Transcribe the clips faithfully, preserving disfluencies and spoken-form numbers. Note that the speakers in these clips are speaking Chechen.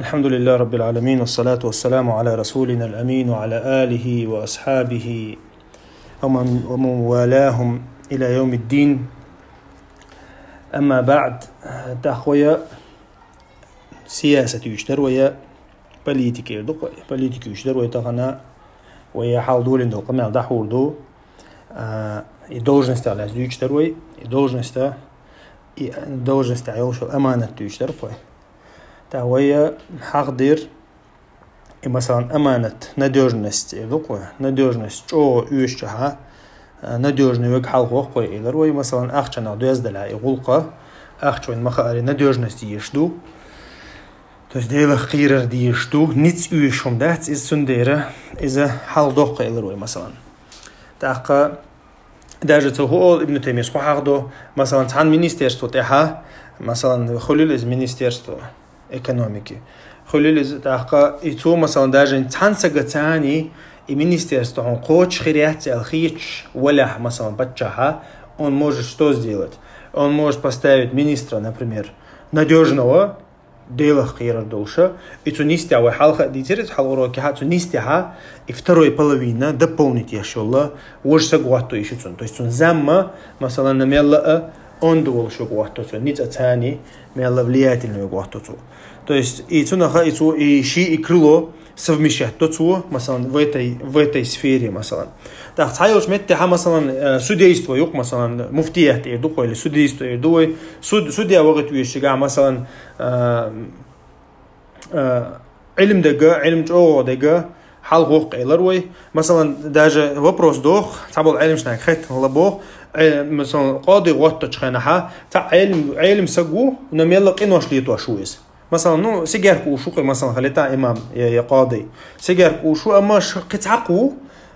الحمد لله رب العالمين، والصلاة والسلام على رسولنا الأمين وعلى آله وأصحابه ومن، ومن والاهم إلى يوم الدين. أما بعد. ТӀаккха вай сиясат юьйцуш дар вай, политика эр ду-кх вай, политика юьйцуш дар вай тахана, вай хьалха долийна дола къамаьл дӀахьур ду. А, и должностех лаьцна юьйцуш дар вай, и должностех, и должностех йолуш йолу аманат юьйцуш дар-кх вай. ТӀаккха вай хьахдира, и, масалан, аманат, надёжность эр ду-кх вай, надёжность чӀогӀа оьшучохь, а, надёжный верг хьалха ву-кх вай элира вай, масалан, ахчанах доьзна делахь и гӀуллакх, ахча вайна ма-хаъара надёжность езаш ду. То есть Делах кхерар дезаш ду, ницкъ оьшуш хӀума дац иза, цундела иза хьалха доккху элира вай, масалан. ТӀаккха даже цо хӀун олу, Ибн Таймийас хӀун хьахдо, масалан, цхьана министерство тӀехь, масалан, хуьлийла иза министерство экономики. Хуьлийла иза, тӀаккха и цо, масалан, даже цхьана сагаца и министерство хьуна кхочуш хир яц аьлла хеташ валахь, масалан, паччахьа, он может что сделать? Он может поставить министра, например, надёжного, Делах кхерар долуша, и цу нисдехь вай хьалха а дийцира иза хьалха урокехь, цу нисдехь и второй половина дополнить еш йолу важа саг гӀотто йиш ю цунна. То есть цунна замма, масалан, мелла а онда волуш верг гӀотто цо, ницкъаца мелла а влиятельный верг гӀотто цо. То есть и цунаха и цо, и ши и крыло совмещать до цо, масалан, в этой, в этой сфере, масалан. ТӀаккха цхьайолчу меттехь, масалан, э, судейство ю-кх, масалан, муфтият эр ду-кх вай, или судейство эр ду вай, суд-, судья вахийта везачу цигахь, масалан, э, э, Ӏилма дерг, Ӏилма чӀогӀа дерг хьалха ву-кх элира вай. Масалан, даже вопрос доху, цхьаболу Ӏеламнашка хеттина хила боху, э, масалан, къади гӀоттачу хенахь, цхьа Ӏелам, Ӏелам саг ву, но мелла къинош летош ву иза. Масалан, ну, сигарка уьш ву-кх, масалан, хилийта имам я, я къади. Сигарка уьш ву, амма ш-, кхин цхьаккха ву,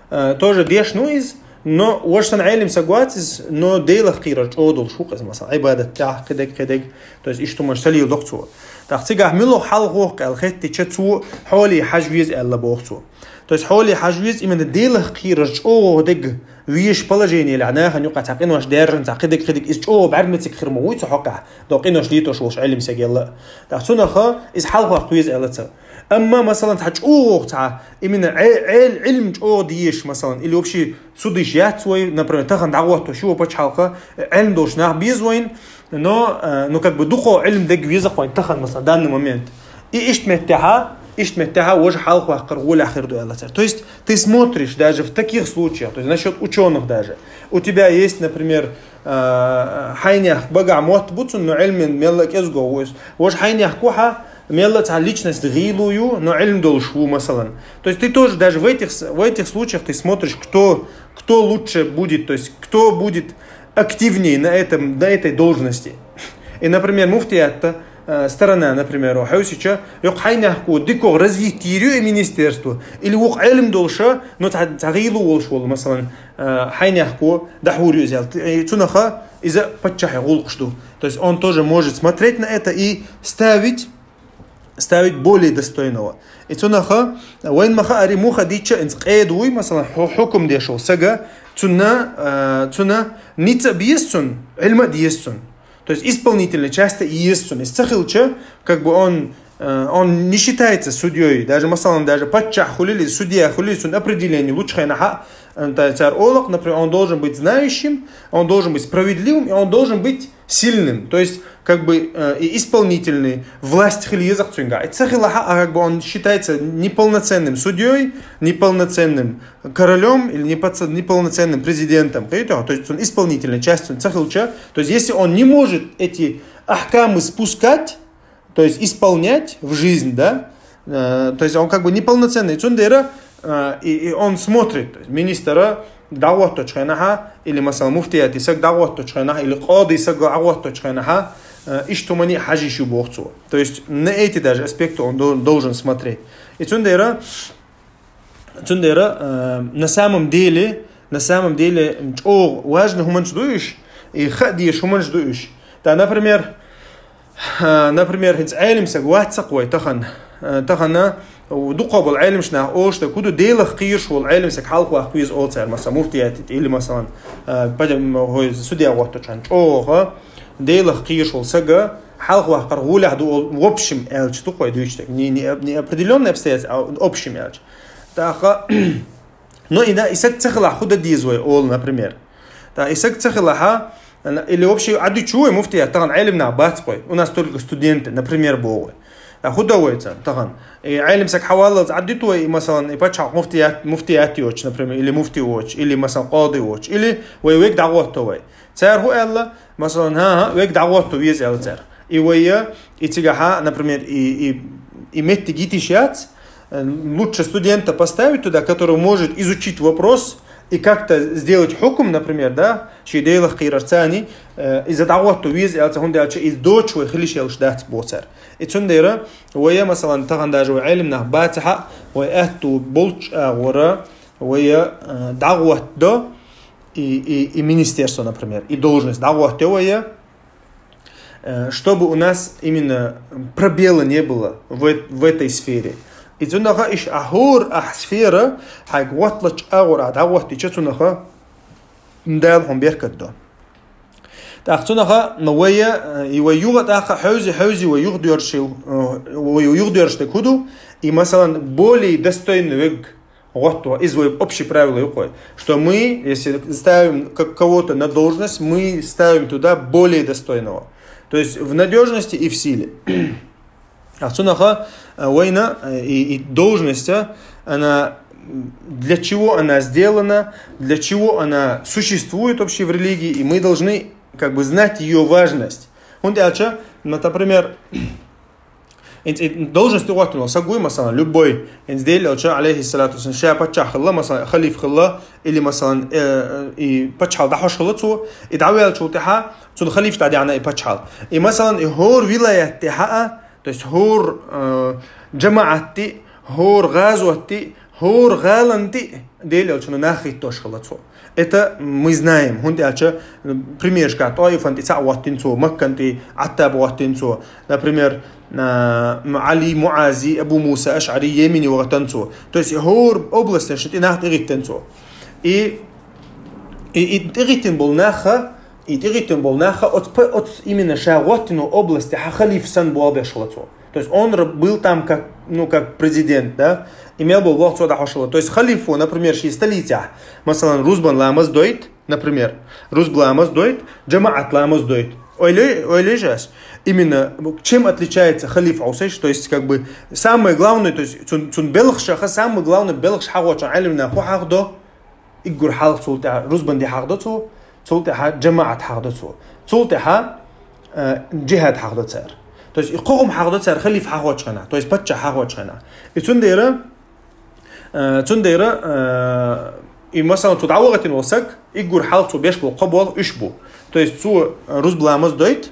э, тоже дешна ву иза, но важа санна Ӏелам саг вац иза, но Делах кхерар чӀогӀа долуш ву-кх иза, масалан, Ӏибадат тӀехь, кхидерг, кхидерг, то есть иштта хӀуманаш ца леладо-кх цо. ТӀаккха цигахь мила ву хьалха ву-кх аьлла хеттича, цо хьоле хьажа веза аьлла боху цо. То есть хьоле хьажа веза именно Делах кхерар чӀогӀа дерг везачу положениелехь нахана юкъахь цхьа къинош даьржина, цхьа кхидерг, кхидерг, иза чӀогӀа бӀаьрмециг хир ма вуй цу хьокъехь, до къинош летош волуш Ӏелам саг елла. ТӀаккха цунаха иза хьалха ваккха веза аьлла цо. Амма, масалан, цхьа чӀогӀа цхьа, именно Ӏе-, Ӏел-, Ӏилма чӀогӀа дезаш, масалан, или вообще судиш яц вай, например, тахана дӀагӀотто ши ву пачхьалкха, Ӏилма долуш нах беза вайна, но, э, ну, как бы дукха Ӏилма дерг веза-кх вайна тахана, масалан, данный момент. И иштта меттехь, иштта меттехь важа хьалха ваккхар гӀолехь хир ду аьлла цара. То есть ты смотришь даже в таких случаях, то есть насчёт учёных даже. У тебя есть, например, э, хьайнех багахь мотт бу цунна, но Ӏилман мелла а кӀезиго ву иза. Важа хьайнех кухьа, мелла а цхьа личность гӀийла ю, но Ӏилма долуш ву, масалан. То есть ты тоже даже в этих с-, в этих случаях ты смотришь, кто, кто лучше будет, то есть кто будет активнее на этом, на этой должности. И, например, муфтиятта, э, сторона, например, хьовсича, юкъ хьайнехко дикох развитие йир ю и министерство, или вукх Ӏилма долуша, но цхьа, цхьа гӀийла волуш волу, масалан, э, хьайнехко дӀахьур ю иза аьлла. И цунаха иза паччахье гӀуллакхаш ду. То есть он тоже может смотреть на это и ставить ставить более достойного. И цунаха, вайн ма-хаъара, муха дийцча, инца къеда вуй, масалан, хьу-, хьукум деш волу сага, цунна, а, цунна ницкъ а беза цунна, Ӏилма а деза цунна. То есть исполнительная часть а еза цунна. Иза ца хилча, как бы он, а, он не считается судьёй. Даже, масалан, даже паччахь хуьлийла, судья хуьлийла, цунна определение лучу хенахь, а, та-, цара олу-кх, например, он должен быть знающим, он должен быть справедливым, и он должен быть сильным. То есть как бы, э, и исполнительный власть хила еза-кх цуьнгахь. И ца хилахь, а как бы он считается неполноценным судьёй, неполноценным королём или непоц-, неполноценным президентом. Кхетий хьо? То есть он исполнительная часть, он ца хилча. То есть если он не может эти ахкамы спускать, то есть исполнять в жизнь, да, э, то есть он как бы неполноценный. Цундела, э, и, и он смотрит, то есть министра дӀагӀотточу хенахьа, или, масалан, муфтияти саг дӀагӀотточу хенахьа, или къади саг дӀагӀотточу хенахьа, э, иштта хӀумане хьажа йиш ю боху цо. То есть на эти даже аспекты он дол-, должен смотреть. И цундела, цундела, э, на самом деле, на самом деле, чӀогӀа важный хӀуманаш ду уьш, и хаа дезаш хӀуманаш ду уьш. Да, например, А, например, хӀинца Ӏелам саг вац-кх вай тахана. А, тахана дукха болу Ӏеламнаш нах олуш дерг хӀун ду, Делах кхоьруш волу Ӏелам саг хьалха ваккха веза олу цара, масалан, муфтияти тӀе, или, масалан, а, падам-, хӀой судья гӀотточу хенахь чӀогӀа, Делах кхоьруш волу сага, хьалха вахкар гулях ду ол, в общем, аьлча, тухой дуйчтаг. Не, не, не определённый обстоятельство, а общем аьлча. ТӀаккха, но и да, и саг ца хилахь хӀу да деза вай, ол, например. ТӀаккха и саг ца хилахьа, или вообще Ӏадичу вай муфтият, тахан Ӏелим нах бац вай. У нас только студенты, например, богу. ТӀаккха хӀу да вайца, тахан. И Ӏелим саг хьаваллалца Ӏадиту вай, и, масалан, и пачхьалкх муфтият, муфтият йоч, например, или муфти воч, или, масалан, къади воч, или вай вег дӀагӀотто вай. Цар хӀу аьлла, масалан, хӀа-хӀа, вег дӀагӀотто веза аьлла цар. И вайя, и цигахьа, например, и, и, и меттиг йитиш яц, э, лучше студента поставить туда, который может изучить вопрос и как-то сделать хукм, например, да, ший Делах кхийрар цани, э, иза дӀагӀотто веза аьлла ца, хӀунда аьлча из доч вай хилиш ялш дац бо цар. И цундера вайя, масалан, тахан даже вай Ӏелим нах бацахьа, вай аьтту болч агӀора, вайя, э, дӀагӀотто, и, и, и министерство, например, и должность дӀагӀотто вайя, э, чтобы у нас именно пробела не было в, эт- в этой сфере. И цунаха иш ахур ах сфера, хьайг гӀотлач агӀур а дӀагӀоттича цунаха Дала хьун беркат до. ТӀаккха цунаха, но вайя, э, и вай юга тӀаккха хьевзи, хьевзи вай югдоршил, э, вай югдоршдаг хӀу ду, и, масалан, более достойный вег гӀотто, из вай общий правило юкъой, что мы, если ставим как кого-то на должность, мы ставим туда более достойного. То есть в надежности и в силе. А цунаха, э, вайна, э, и, и должность, э, она, м, для чего она сделана, для чего она существует вообще в религии, и мы должны как бы знать ее важность. ХӀунда аьлча, ну, например, инц-, и должность гӀоттина саг вуй, масалан, любой, инц Дела элча, алейхиссалату вассалам, ша паччахь хилла, масалан, халиф хилла, или, масалан, э, э, и паччахьал дӀахьош хилла цо, и дӀавелчул тӀехьа, цун халиф дӀадяна и паччахьал. И, масалан, и хӀор вилаят тӀехьа, то есть хӀор, э, джамаат тӀи, хӀор гӀазот тӀи, хӀор гӀалан тӀи Дела элчано нах хӀиттош хилла цо. Это мы знаем. ХӀунда аьлча, примершка, ТӀоифан тӀи цаӀ гӀоттин цо, Маккан тӀи Ӏаттаб гӀоттин цо. Например, а, М-, Али, Муази, Абу Муса Аш'ари Йемени вагӀатан цо. То есть хӀор областешна тӀи нах тӀигӀиттан цо. И, и, и тӀигӀиттин бол наха, и тӀигӀиттин бол наха, оц, п-, оц именно ша гӀоттино области хьа халиф сан болбеш хилла цо. То есть он р-, был там как, ну, как президент, да, и мел бол вахт цо дӀахьош хилла. То есть халифо, например, ший столицахь, масалан, рузбан ламаз дойт, например, рузб ламаз дойт, джамаат ламаз дойт. Ойле-, ойлежас, именно чем отличается халиф Усейш, то есть как бы самое главное, то есть цун, цун белхшаха самое главное белхш хьагӀочан Ӏелимна хӀу хьахдо, иггур хьалха цул тӀехьа рузбан ди хьахдо цо, цул тӀехьа джамаат хьахдо цо, цул тӀехьа, э, джихад хьахдо цар. То есть и кхо хӀума хьахдо цар халиф хьагӀочхана, то есть паччахь хьагӀочхана. И цундера, э, цундера, э, и, масалан, цу дӀавагӀатин вол саг, иггур хьалха цо беш бол кхо бол уьш бу. То есть цо, э, рузб ламаз дойт,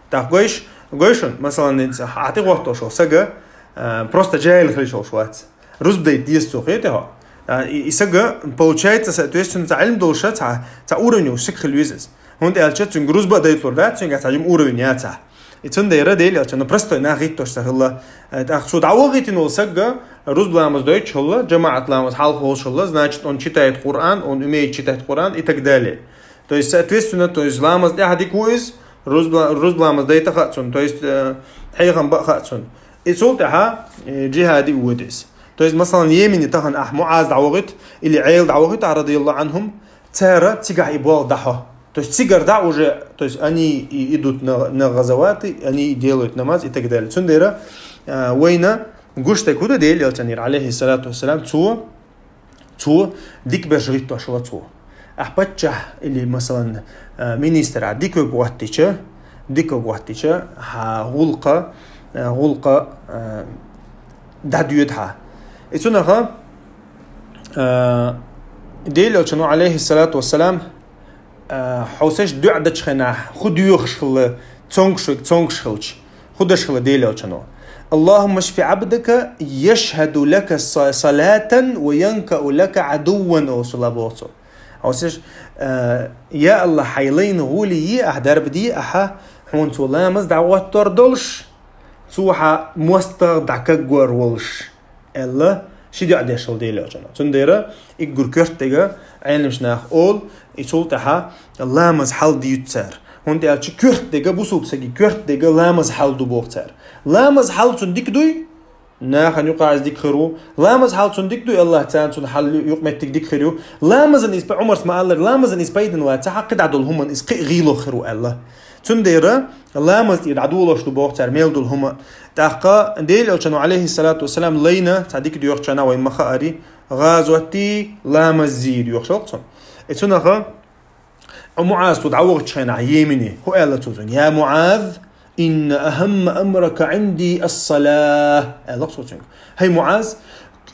тӀаккха гойш, гойшун, масалан, инца хьатӀи гӀоттошал сага, э, просто джайл хилишал швац. Рузб дайт деза цо хетехо. А, и, и сага, получается, соответственно, ца Ӏилм долша, ца, ца уровень у сик хил визис. ХӀунда аьлча цуьнга рузба дайтлур да, цуьнга ца Ӏилм уровень яца. И цундера Дела элча, ну, простой нах хӀиттош ца хилла. Э, тӀаккха цу дӀавагӀитин вол сагга, рузб ламаз дойч хилла, джамаат ламаз хьалха хӀуш хилла, значит, он читает Коран, он умеет читать Коран и так далее. То есть, соответственно, то есть ламаз тӀехьа дика ву из, рузб ла-, рузб ламаз дайта хаьцун, то есть, э, хьехам ба хаьцун. И цул тӀехьа, э, джихади ву из. То есть, масалан, Йемени тахан ахь Муаз дӀавагӀит, или Ӏел дӀавагӀит, а, радияллаху анхум, цара цигахь и бол дахьо. То есть, цигар да уже, то есть, они и идут на, на газаваты, они и делают намаз и так далее. Цундера, э, вайна гуш тайкуда Дела элчанира, алейхиссалату вассалам, цо, цо дик беш гӀиттош ва цо. Ахь паччахь или, масалан, э, министр а дик вег ваттича, дик вег ваттича, хьа гӀулкъа, э, гӀулкъа, э, дӀадоьд хьа. И цунаха, э, Дела элчано, алейхиссалату вассалам, э, хьо сеш дуӀа дачхенахь, хӀу доьхуш хилла, цонгуш вег, цонгуш хилча. ХӀу даш хилла Дела элчано. اللهم اشف عبدك يشهد لك ص-، صلاة وينكأ لك عدوا, о Аллах, боху цо. Хьо сеш, э, я Аллах, хьай лайна гӀоле е ахь, дарба де ахьа, хьуна цо ламаз дӀагӀоттор долуш, цо хьа мостагӀа дӀакаггор волуш, аьлла, ши дуӀа деш хилла Дела элчано. Цундера иггур коьртага Ӏеламаш нах олу, и цул тӀаьхьа ламаз хьал дуьйцу цара. ХӀунда аьлча коьрта дега, бусулба сага коьрта дега ламаз хьал ду боху цара. Ламаз хьал цунна дика дуй, нахана юкъахь иза дика хир ву. Ламаз хьал цунна дика дуй, Аллахь царна цунна хьал юкъаметтиг дика хир ю. Ламазан иза па-, Ӏумарс ма-аллара, ламазан иза пайдана вац, цхьа хьакхи дӀадолу хӀуманна иза кхин а гӀийло хир ву аьлла. Цундела ламаз тӀера дӀадолош ду боху цара мел долу хӀума. ТӀаккха Делан Элчано, алейхиссалату вассалам, лайна, цхьа дика доьхучарна вайн ма хаари, гӀазоти ламаззи доьхуш ву цунна. И цунаха МуӀаз цо дӀавахчу хенахь Йемене, хӀу аьлла цо цуьнга: «Я МуӀаз, инна ахамма амрака Ӏинди ас-салах», аьлла цо цуьнга. «ХӀай МуӀаз,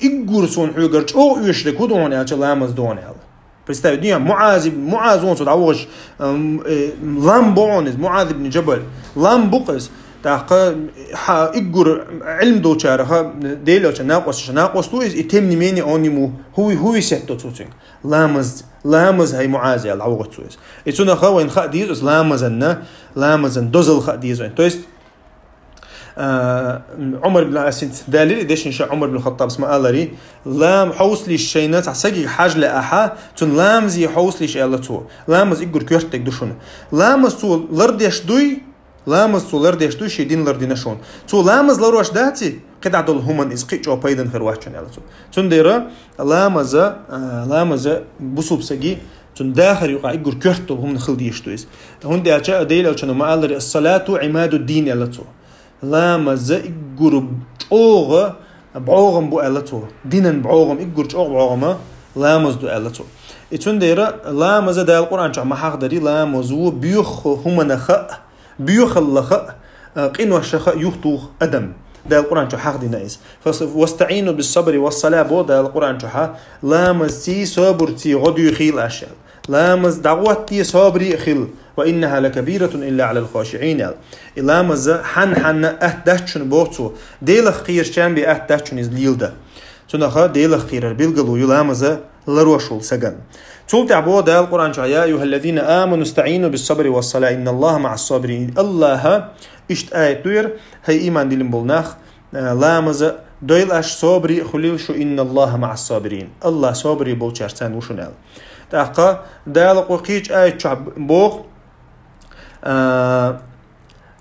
иггур суна хьоьгара чӀогӀа оьшург хӀу ду хьуна?» аьлча, «Ламаз ду хьуна», аьлла. Представь, дийна, МуӀаз ибн, МуӀаз вон цо дӀавахча, ам, э, лам бу хьуна иза, МуӀаз ибн Джабал. Лам бу-кх иза. ТӀаккха хьан иггур Ӏилма долчараха, Делан Элчан накъосташа накъост ву иза, и тем не менее он ему хӀу-, хӀу висетто цо цуьнга. Ламаз, ламаз, хӀай МуӀаз, аьлла, дӀавахча цо иза. И цунаха вайна хаа деза иза ламазанна, ламазан дозалла хаа деза вайна. То есть, а, Ӏумар ибн Асин далира и дешнаш Ӏумар ибн Хаттабс ма-аллара, лам хьовсалуш шайна цхьа сагига хьажа лаахь, цунна ламазе хьовсалуш аьлла цо. Ламаз иггур коьртаг ду шуна. Ламаз цо лардеш дуй, Ламаз цо лардеш ду, шен дин лардина шуна. Цо ламаз ларош даци, кхидӀа долу хӀуманна иза кхин а чӀогӀа пайдана хир вац шуна аьлла цо. Цундела ламаза, а, ламаза бусулба саги, цунна дахар юкъахь иггур коьрта долу хӀума хила дезаш ду иза. ХӀунда аьлча Делан Элчано ма-аллара: «Ас-салату Ӏимадуд-дин», аьлла цо. Ламаза иггур чӀогӀа бӀогӀам бу аьлла цо. Динан бӀогӀам, иггур чӀогӀа бӀогӀама ламаз ду аьлла цо. И цундела ламаза Дала Къуръан чохь ма хьахдари, ламазо боьха хӀуманах а, боьхаллах а, а, къиношах а юхатуху адам. Дала Къуръан чу хьахдина иза. Фас-, «Вастаӏину бис-сабри вас-сала», бо Дала Къуръан чу хьа, ламазций, собарций гӀо дуьйхийла аша. Ламаз дӀагӀотте, собаре а хила. «Ва иннаха лакабиратун илла алал хашиин», аьлла. И ламаза хьан-хьанна атта дац шуна боху цо. Делах кхерачарна бен атта дац шуна иза леладан. Цунаха Делах кхерар билгало ю ламаза ларош волу саган. Цул тӀаьхьа боху Дала Къуръан чохь: «Я айюхаллазина аману стаӏину бис-сабри вас-сала, инналлаха ма'ас-сабирин». Аллаха иштта аят ду яра: «ХӀай ийман диллина болу нах, а, ламаза дойла аш, собаре а хуьлийла шу, инналлаха ма'ас-сабирин». Аллах собаре болчаьрца цхьаьна ву шуна аьлла. ТӀаккха Дала кху кхечу аят чохь боху, а,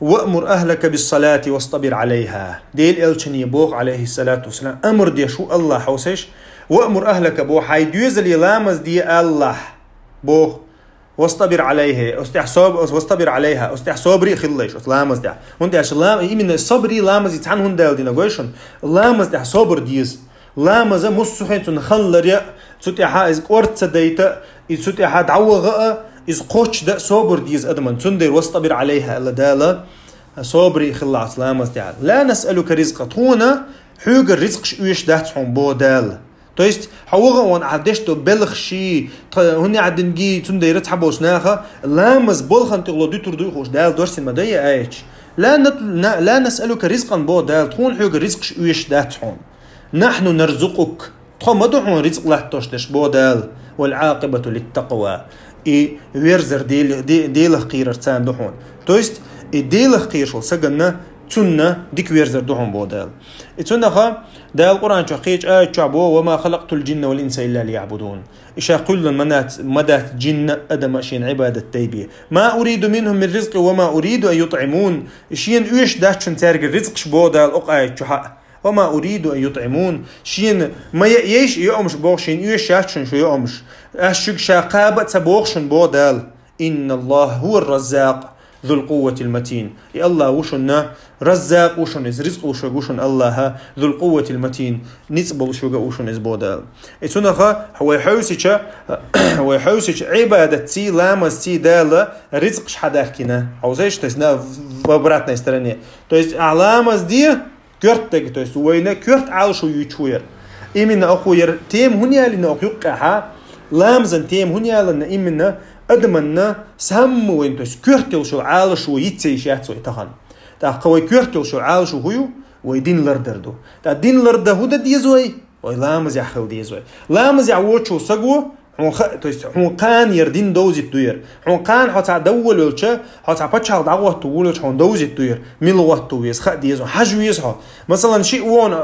«Ваъмур ахлака бис-салати вастабир алайха». Делан Элчане боху, алейхиссалату вассалам, амр деш ву Аллах хьовсеш. «Ваъмур ахлака», боху, хьайн доьзале ламаз де Аллах, боху. «Вастабир алайха», оцу тӀехь соб-, «вастабир алайха», оцу тӀехь собаре а хилалаш, оцу ламаз тӀехь. ХӀунда аьлча лам-, именно сабри ламази цхьаьна хӀунда аьлла дина гой шуна, ламаз тӀехь собар деза. Ламаза муссухье цунна хан ларъя а, цу тӀаьхьа иза кӀорца дайта а, и цу тӀаьхьа дӀаваха а, иза кхоччда а собар деза адаман. Цундела «вастабир алайха» аьлла Дала, собаре хилалахь ламаз тӀехь. «Ла насъалука ризкъа», тхуна хьоьгара ризкъаш оьшуш дац хьуна, боху Дала. То есть, хьо ваха а вон ахьа деш ду белхаши, тха хӀунда аьлла динги, цундела цхьаболчу наха ламаз болхан тӀехула дуьтур дуй хууш Дала дорсина ма дай аьлча. «Ла нат-, на-, ла насъалука ризкъан», боху Дала, тхуна хьоьгара ризкъаш оьшуш дац хьуна. «Нахьну нарзукъук», тхо ма ду хьуна ризкъ латтош дерш, боху Дала, «вал-Ӏакъибату лит-такъва». И верзар Дел-, Де-, Делах кхерар царна ду хьуна. То есть, и Делах кхераш волу саганна, цунна дика верзар ду хьуна, боху Дала. И цунаха Дала Къуръан чохь кхечу аят чохь боху: «Ва ма халакътул-джинна вал-инса илла лия'будун». И ша кхоьллина ма дац, ма дац джинна а, адам а шена Ӏибадат дайбе. «Ма уриду минхум мин ризкъин ва ма уриду ан ютӀимун». И шена оьшуш дац шуна цаьрга ризкъаш, боху Дала окху аят чохь а. «Ва ма уриду ан ютӀимун». Шена ма яа ейша йоӀамаш, боху, шена оьшуш яц шуна шу йоӀамаш. Ас шуьга ша кхаба а ца боху шуна, боху Дала. «Инналлаха хӀуар-раззакъ зул-къувватил-матин». И Аллах ву шуна, Раззакъ ву шуна иза, ризкъ луш верг ву шуна Аллаха, зул-къувватил-матин, ницкъ болуш верг а ву шуна иза, боху Дала. И цунаха вай хьовсича, вай хьовсича, Ӏибадатций, ламазций Дала ризкъаш хьадаьхкина. Хьовсийша, то есть на, в обратной стороне. То есть, ахьа ламаз де, коьртаг, то есть вайна коьрта Ӏалашо юьйцуш ву яра. Именно оха яра тема хӀунда ялийна оха юккъехьа, ламазан тема хӀунда ялийна именно адаманна самма вайна, то есть коьрта йолуш йолу Ӏалашо йицъеш яц вай тахана. ТӀаккха вай коьрта йолуш йолу Ӏалашо хӀун ю? Вай дин лардар ду. ТӀаккха дин лардан хӀун дан деза вай? Вай ламазехь хила деза вай. Ламазехь воцучу саго, хьуна ха-, то есть хьуна кхана яра дин довзийта ду яра. Хьуна кхана хьо цхьа дов волавелча, хьо цхьа пачхьалкх дӀагӀотто волавелча, хьуна довзийта ду яра. Мила гӀотто веза, хаа деза, хьажа веза хьо. Масалан, шиъ вон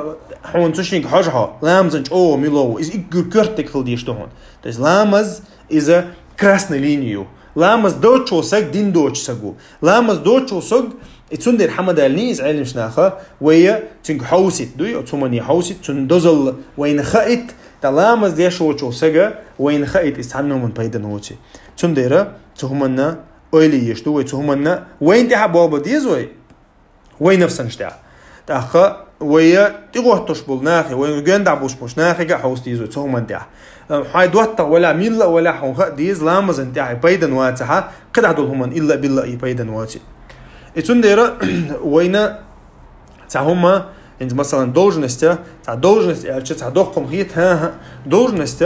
хьуна цу шинга хьожа хьо, ламазан чӀогӀа мила ву, иза иггур коьртаг хила дезаш ду хьуна. То есть ламаз, иза красная линия ю. Ламаз доцучу саг дин доцу саг ву. Ламаз доцучу саг, и цундела хьамадални из Ӏелимаш наха, вайя цуьнга хьовсийта дуй, оцу хӀумане хьовсийта, цуьнан дозалла вайна хаийта, ткъа ламаз деш воцу сага вайна хаийта, иза цхьанна хӀуманна пайдана воций. Цундела цу хӀуманна ойла еш ду вай, цу хӀуманна вайна тӀехьа болба деза вай, вай нафсанаш тӀехь. ТӀаккха вайя тӀегӀоттуш болу нахе, вайна гонда болуш болчу нахе а хьовса деза вай цу хӀуманна тӀехь. Хьайн доттагӀа валахь, милла а валахь, хьуна хаа деза ламазан тӀехь пайдана вацахьа, кхидӀа долу хӀуманна илла а билла а и пайдана воций. И цундела вайна цхьа хӀума, хӀинца, масалан, должность, цхьа должность аьлча, цхьа доккхам хета, хӀан-хӀа, должность,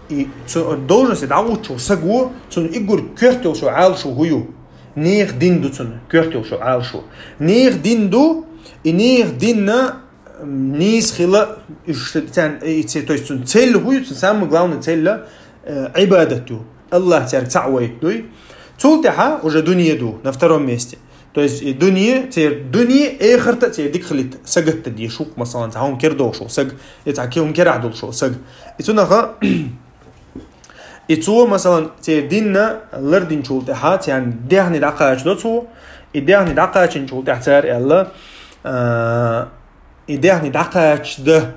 и цу должность дӀагӀуччул саг ву, цунна иггур коьрта йолуш Ӏалашо хӀу ю? Нехан дин ду цунна коьрта йолуш Ӏалашо. Нехан дин ду, и нехан динна нийса хила, уьш царна, и це-, то есть цунна цель хӀу ю, цунна самый главный цель, э, Ӏибадат ю. Аллах цаьрга цхьаъ вайта дуй. Цул тӀаьхьа уже дуьне ду, на втором месте. То есть и дуьне, церан дуьне, эхарта а церан дика хилийта сагатта деш ву-кх, масалан, цхьа хӀума кера дохуш волу саг, я цхьа ки-, хӀума керахь долуш волу саг. И цунаха, и цо, масалан, церан динна лардинчул тӀаьхьа, царна дехне дӀакхачадо цо, и дехне дӀакхачинчул тӀаьхьа цара аьлла, а, и дехне дӀакхачада,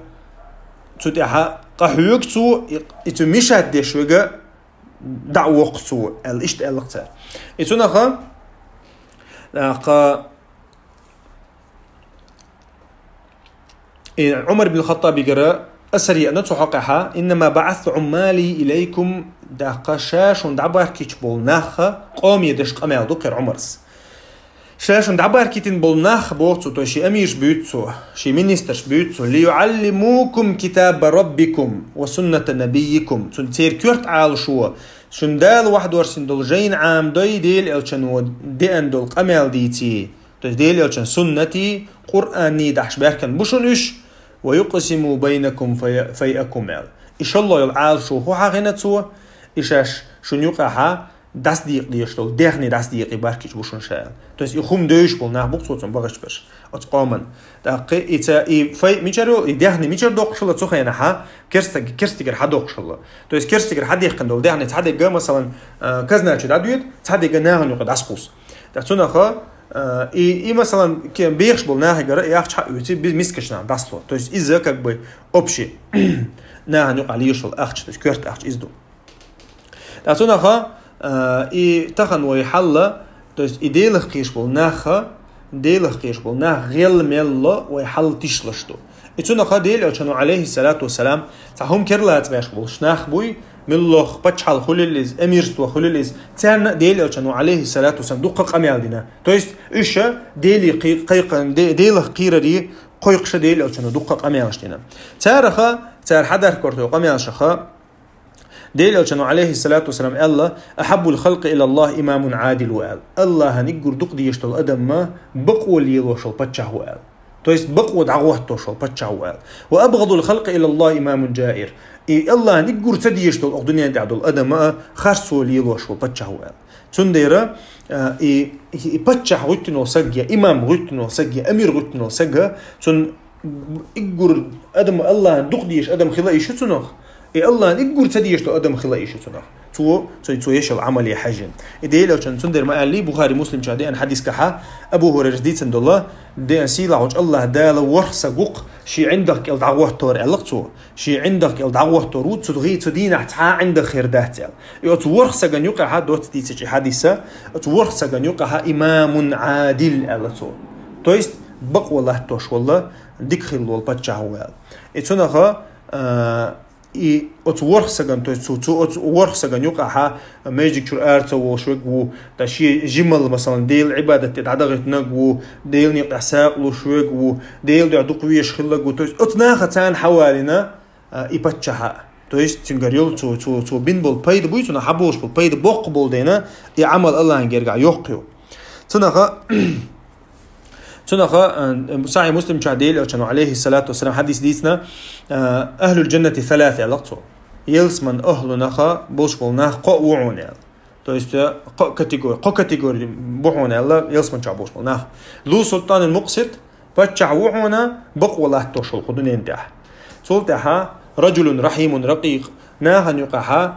цу тӀаьхьа къахьоьгу цо, и, и цу мешать деш верг дӀа а воккху цо, аьлла, иштта аьлла-кх цара. И цунаха, тӀаккха, и Ӏумар бин Хаттабигара асар еана цу хьокъехьа: «Иннама баӀасту Ӏуммали илайкум», тӀаккха ша шуна дӀабахкийтина болу нах къоме деш къамел ду кхера Ӏумарс. Ша шуна дӀабахкийтина болу нах, боху цо, то есть шен амирш буьйцу цо, шен министрш буьйцу цо: «ЛиюӀаллимукум китаба раббикум ва сунната набиййикум». Цунна церан коьрта Ӏалашо, шуна Дала вахьадорсийна долу жайна Ӏамадой, Делан Элчано деана долу къамел дийций. То есть Делан Элчан суннатий, Къуръаний дахьаш баьхкина бу шуна уьш, «ва юкъсиму байнакум фай-, файъакум», аьлла. И шолгӀа йолу Ӏалашо хӀу хьахийна цо, и шаьш шуна юкъахьа дӀасадекъа дезаш долу дехне дӀасадекъий бахкийтина бу шуна ша аьлла. То есть и хӀума девзаш болу нах бу-кх цо цунна бахкийтина берш оцу къоман. ТӀаккха и ца, и фай мичара йолу, и дехне мичара доккхуш хилла цу хенахьа, керстаг-, керстигара хьадоккхуш хилла. То есть керстигара хьадехкина долу дехне цхьадерг, масалан, а, казна чу дӀадоьду, цхьадерг нахана юкъа дӀасакхуссу. ТӀаккха цунаха, а, и, и, масалан, ке-, бехаш болу нахегара и ахча хьаоьцу, би-, мискачу нахана дӀасало. То есть иза как бы общий нахана юкъахь лелаш волу ахча, то есть коьрта ахча иза ду. ТӀаккха цунаха, а, и тахана вай хьалла, то есть и Делах кхийраш болу наха, Делах кхийраш болу нах гӀелла мел ло вай хьалла тишлаш ду. И цунаха Делан Элчано, Ӏалайхиссалату вассалам, цхьа хӀума керлаца беш болуш нах буй, муьлхха паччахьалла хуьлийла иза, эмирство хуьлийла иза, царна а Делан Элчано, Ӏалайхиссалату вассалам, дуккха къамел дина. То есть уьш Деле кхий-, кхайкха-, Де-, Делах кхийрарий кхойкхуш Делан Элчано дуккха къамелаш дина. Цараха, цара хьадарккхур тӀе къамелашаха, Делан Элчано, Ӏалайхиссалату вассалам, аьлла: «Ахьаббул халкъи илаллахӀ имамун Ӏадил», аьлла. Аллахьан иггур дукха дезаш долу адам ма бакъо лелош волу паччахь ву аьлла. То есть бакъо дӀагӀоттош волу паччахь ву аьлла. «Ва абгӀадул халкъи илаллахӀ имамун жаир». И Аллахьан иггур ца дезаш долу оха дуьнен тӀехь долу адам а харцо лелош волу паччахь ву аьлла. Цундела, а, и, и, и паччахь гӀуьттина волу саг я, имам гӀуьттина волу саг я, амир гӀуьттина волу саг, цунна иггур адам, Аллахьан дукха дезаш адам хила йиш ю цунах, и Аллахьан иггур ца дезаш долу адам хила йиш ю цунах. Цо, цо, цо еш йолу Ӏамале хьаьжжина. И Делан Элчано цундела ма аьллий, Бухари, Муслим чохь деана хьадискахьа, Абу ХӀурайрас дийцина долу, деана сийлахь волчу Аллахь Дала ворхӀ саг ву-кх шен ӀиндагӀ кӀел дӀагӀоттор аьлла-кх цо. Шен ӀиндагӀ кӀел дӀагӀоттор ву, цу гӀи-, цу дийнахь цхьа а ӀиндагӀ хир дац аьлла. И оцу ворхӀ саган юкъахьа доцца дийцича и хьадиса, оцу ворхӀ саган юкъахьа имамун Ӏадил аьлла цо. То есть бакъо латтош волу, дика хилла волу паччахь ву аьлла. И цунаха, а, и оцу ворхӀ саган, то есть цу, цу оцу ворхӀ саган юкъахьа межиг чуьра ара ца волуш верг ву, ткъа шен жималла, масалан, Делан Ӏибадат тӀе дӀадахийтинарг ву, Делан некъахь сагӀа луш верг ву, Делан дуьхьа дукха везаш хилларг ву. То есть оцу наха царна хьавалийна, а, и паччахьа. То есть цуьнгара йолу цо, цо, цо бина болу пайда буй, цунах хьаболуш болу пайда боккха болу дела, и Ӏамал Аллахьан гергахь йоккха ю. Цунаха, цунаха, а, Сахьихь Муслим чохь Делан Элчано, Ӏалайхиссалату вассалам, хьадис дийцина, а, «Ахьлул жаннати саласа», аьлла-кх цо. Ялсаман ахьлунаха болуш болу нах кхоъ ву хьуна аьлла. То есть, э, кхо категори-, кхо категори бу хьуна аьлла, ялсаман чохь болуш болу нах. «Зу султанин мукъсит», паччахь ву хьуна бакъо латтош волу кху дуьнен тӀехь. Цул тӀаьхьа «раджулун рахьимун ракъикъ», нахана юкъахьа,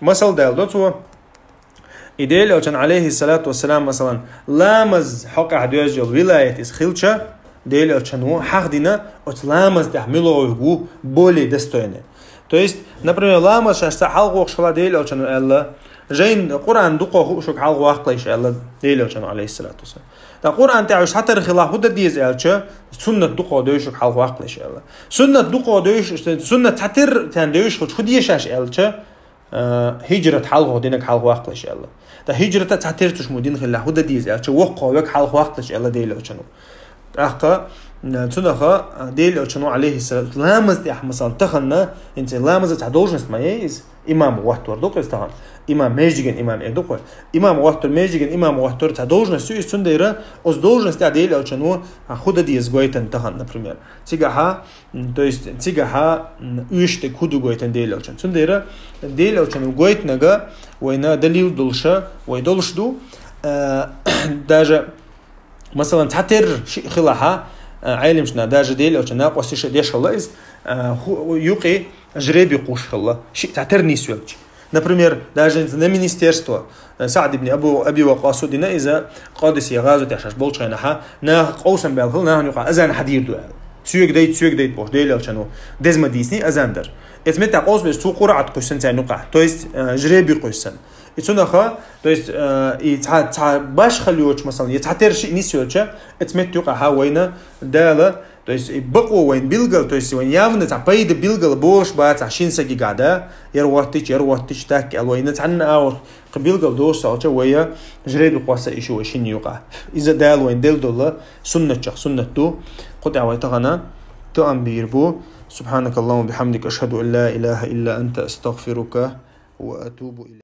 Масал даьлла до цо. И Дела Элчан, алейхиссалату вассалам, масалан, ламаз хьокъехь доьжна йолу вилаят иза хилча, Дела Элчано хьахдина оцу ламаз тӀехь муьлха вуьгу более достойный. То есть, например, ламаз шаьш цхьа хьалха воккхуш хилла, Дела Элчано аьлла, жайн Къуръан дукха хууш верг хьалха ваккхалаш аьлла Дела Элчано, алейхиссалату вассалам. Ткъа Къуръан тӀехь уьш цхьатера хилахь хӀун дан деза аьлча, суннат дукха девзаш верг хьалха ваккхалаш аьлла. Суннат дукха девзаш, суннат цхьатера царна девзаш хилча хӀун деза шаьш аьлча, а, хӀиджрат хьалха динарг хьалха ваккхалаш аьлла. Ткъа хӀиджрат цхьатера цуьш ма дина хилла, хӀун дан деза аьлча, воккха верг хьалха ваккхалаш аьлла Дела Элчано. ТӀаккха, а, цунах, а, Дела Элчано, алейхиссалату, ламаз тӀехь, масалан, тахана, хӀинца ламаза цхьа должность ма ю иза. Имам гӀоттор ду-кх иза тахана. Имам, междиган имам эр ду-кх вай. Имам гӀоттор, междиган имам гӀоттор цхьа должность ю иза, цундела оцу должность тӀехь Дела Элчано, а, хӀун дан деза гойту тахана, например. Цигахьа, м, то есть цигахьа, м, уьш дерг хӀун ду гойту Дела Элчано. Цундела Дела Элчано гойтинарг вайна далил долуша, вай долуш ду. Э, даже, масалан, цхьатера шиъ хилахь, э, Ӏеламнаха, даже Дела Элчан накъосташа деш хилла иза, э, хӀу-, юкъе жребий кхуьссуш хилла, шиъ цхьатера нисвелча. Например, даже на министерство, э, СаӀд ибн Абу, Аби Ваккъаса дина иза Къадисия гӀазот тӀехь шаьш болчу хенахьа, наха къовсам баьлла хилла, нахана юкъахь азан хьадийр ду аьлла. Соьга дайта, соьга дайта бохуш, Дела Элчано деза ма дийцина азан дар. Оцу меттехь къовсам беш цо Къуръан кхуьссина царна юкъахь, то есть, э, жребий кхуьссина. И цунаха, то есть, э, и цхьа, цхьа башхалла йоцуш, масалан, я цхьатера шиъ нисвелча, оцу метта юкъахьа вайна Дала, то есть, и бакъо вайна билггал, то есть, вайна явно цхьа пайда билггал болуш бац цхьа шина сагигахь, да, яр гӀоттича, яр гӀоттича, так аьлла, вайна цхьанна агӀор кхин билггал доцуш ца хилча, вай жребий кхосса йиш ю вай шинна юкъахь. Иза Дала вайна делла долу суннатех суннат ду. Кху тӀехь вай тахана тоам бийр бу. سبحانك اللهم وبحمدك، أشهد أن لا إله إلا أنت، أستغفرك وأتوب إليك.